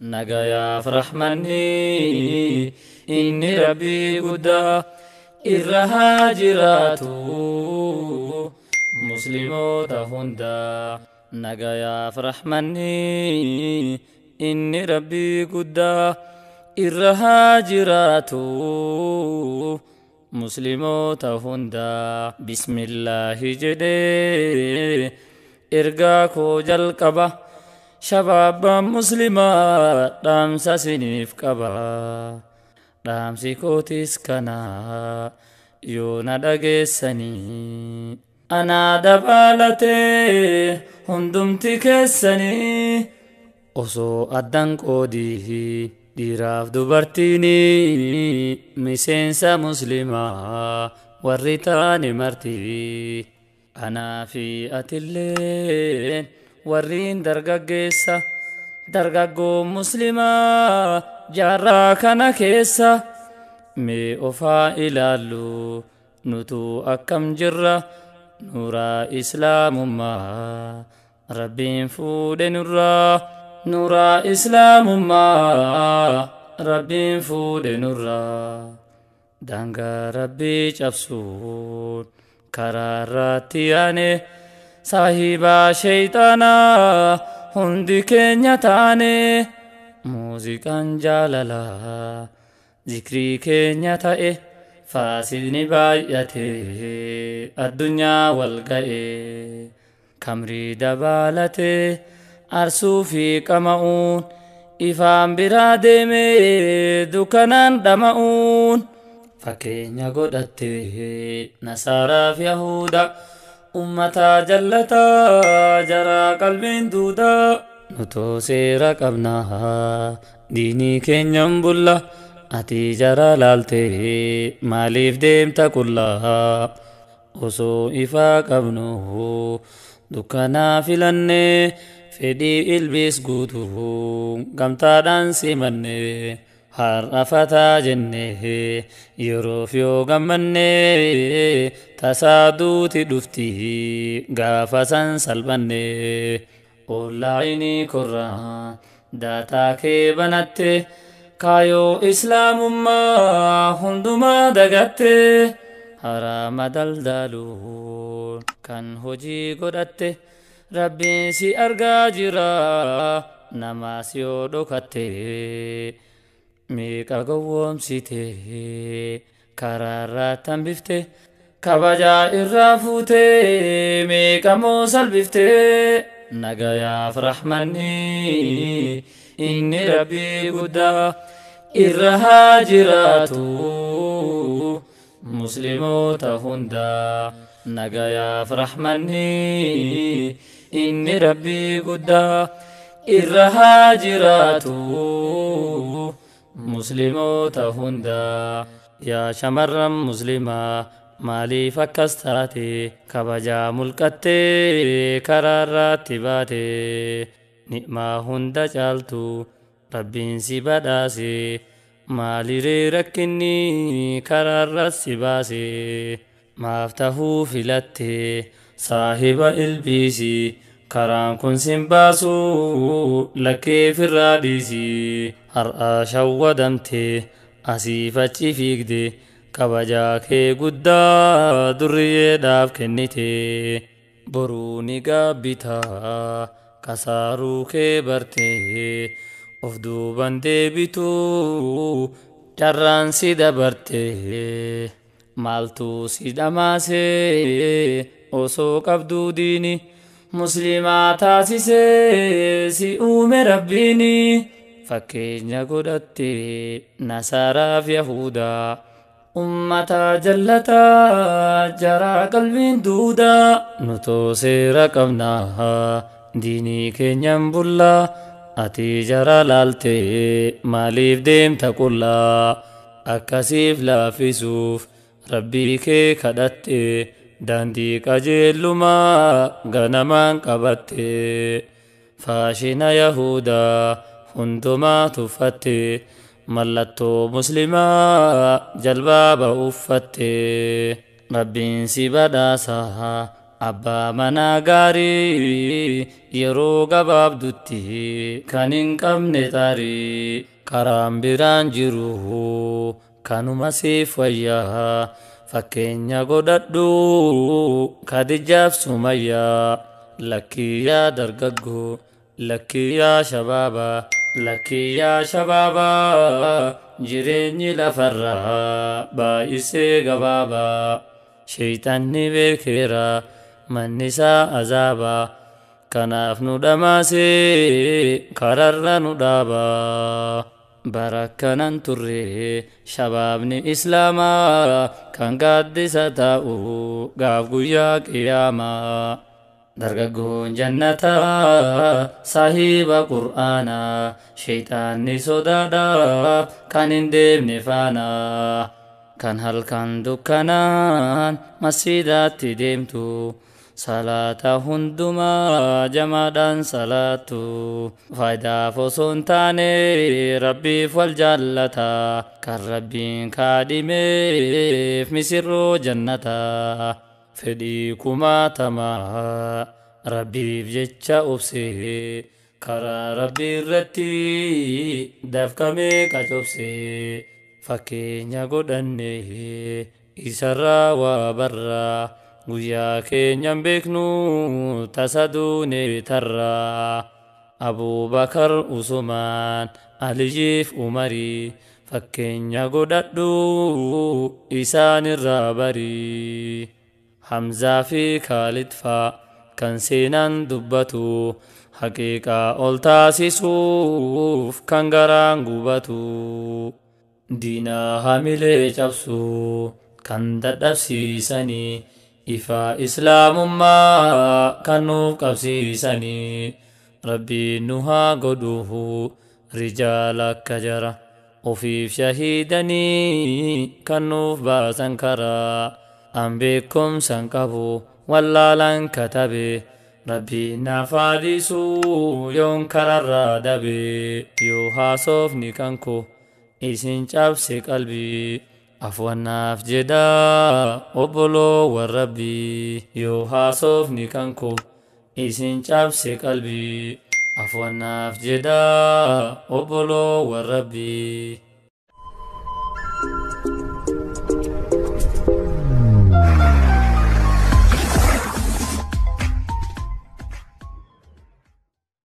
Nagayaaf rahmanni inni rabbii guddaa irra haa jiraatu musliimoota hundaa. Nagayaaf rahmanni inni rabbii guddaa irra haa jiraatu musliimoota hundaa. Bismillaahi jedhee ergaa koo jalqaba. Shabaabban muslimaa dhaamsa siniif qaba. Dhaamsi kootis kana yoo na dhageessanii. Anaa dabalatee hundumti keessanii osoo addan qoodii dhiiraaf dubartiinii miseensa muslimaa warri taane marti. Anaa fi atilleen warriin dargaggeessa dargaggoo muslimaa jaarraa kana keessa mee ofaa ilaallu nutu akkam jirra nuuraa islaamummaa rabbiin fuudhe nurraa nuuraa islaamummaa rabbiin fuudhe nurraa daangaa rabbii cabsuun karaa irratti yaane saahibaa sheeyxaanaa hundi keenya taane muuziqaan jaalalaa zikrii keenya ta'e faasidni baay'ate addunyaa wal ga'e kamrii dabalate arsuu fi qama'uun ifaan biraa deeme dukkanaan dhama'uun fakkeenya godhatte nasaaraa fi yahuda ummata jallataa jaraa qalbiin duudaa nutoo seera qabnaa diinii keenyan bulla ati jara laalte maaliif deemta qullaa osoo ifaa qabnu dukkanaa filanne fedhii ilbiis guutuu gamtaadhaan simanne har'a fataa jenne yeroof yoo gammanne tasaa duuti dhufti gaafa san salphanne onlaayinii korraa daataa kee banatte kaayoo islaamummaa hundumaa dagatte haraama daldaaluun kan hojii godhatte rabbiin si argaa jira namaas yoo dhokatte meeqa gowwoomsite karaa irraa tambifte kabajaa irraa fuute meeqa moo salbifte nagayaaf rahmanni inni rabbii guddaa irra haa jiraatu musliimoota hundaa. Nagayaaf rahmanni inni rabbii guddaa irra haa jiraatu musliimoota hundaa. Yaa shamarran muslimaa maaliif akkas taate kabajaa mulqattee karaa irratti baate ni'maa hunda caaltu rabbiin si badhaase maaliree rakkinni karaa irratti si baase maaf tahuu filatte saahiba ilbiisi karaan kun sin baasu lakkeef irraa dhiisi har'a shawwadamte asiif achi fiigde kabajaa kee guddaa durriyeedhaaf kennite boruu ni gaabbitaa kasaaruu kee barte of duuban deebitu carraan si dabarte maaltu si dhamaase osoo qabduu diini muslimaa taasisee si uume rabbiini fakkeenya godhatte nasaaraa fi yahudaa ummata jallataa jaraa qalbiin duudaa nutoo seera qabnaa diinii keenyan bullaa ati jara laalte maaliif deemta qullaa akkasiif laaffisuuf rabbii kee kadhatte daandii qajeellumaa ganamaan qabatte faashina yahudaa hundumaa tuffatte mallattoo muslimaa jalbaaba uffatte rabbiin si badhaasa Abbaa manaa gaarii yeroo gabaabdutti kan hin qabne xaarii. Karaan biraan jiru kanuma siif wayyaa, fakkeenya godhadhu Kadijaaf Sumayyaa. Lakkii yaa dargaggoo, lakkii yaa shabaabaa, lakkii yaa shabaabaa, jireenyi lafarraa baay'isee gabaabaa. Sheeyxanni beekeera manni isaa azaabaa, kanaaf nu dhamaasee kararra nu dhaabaa. Bara akkanan turre shabaabni islaamaa kan gaaddisa taa'u gaaf guyyaa qiyaamaa. Dargaggoon jannataa saahiba qur'aanaa, sheeyxaanni sodaadhaaf kan hin deemne faanaa. Kan halkan dukkanaan masjidaatti deemtu, salaata hundumaa jamaadhaan salaattu. Faayidaaf osoo hin taane rabbiif wal jaallata, kan rabbiin kaadhimeef misirroo jannata. Fedhii kumaatamaa rabbiif jecha obsee, karaa rabbii irratti dafqamee qacobsee. Fakkeenya godhanne isarraa waa barraa, guyyaa keenyan beeknu tasa duune tarraa. Abuubakar, Usumaan, Aliyyiif Umarii, fakkeenya godhadhu isaanirraa barii. Hamzaa fi Kaalid faa kan seenaan dubbatu, haqiiqaa ol taasisuuf kan garaan gubatu. Diinaa hamilee cabsu kan dadhabsiisanii, ifaa islaamummaa kan nuuf qabsiisanii. Rabbiin nu haa godhuhu rijaala akka jara ofiif shahiidanii kan nuuf baasan karaa. An beekumsan qabu wallaalaan katabe, rabbiin naaf haa dhiisu yoon kararraa dabe. Yoo haasofni kan koo isin cabse qalbii, afwannaaf jedhaa obboloowwan rabbii. Yoo haasofni kan koo isin cabse qalbii, afwannaaf jedhaa obboloowwan rabbii.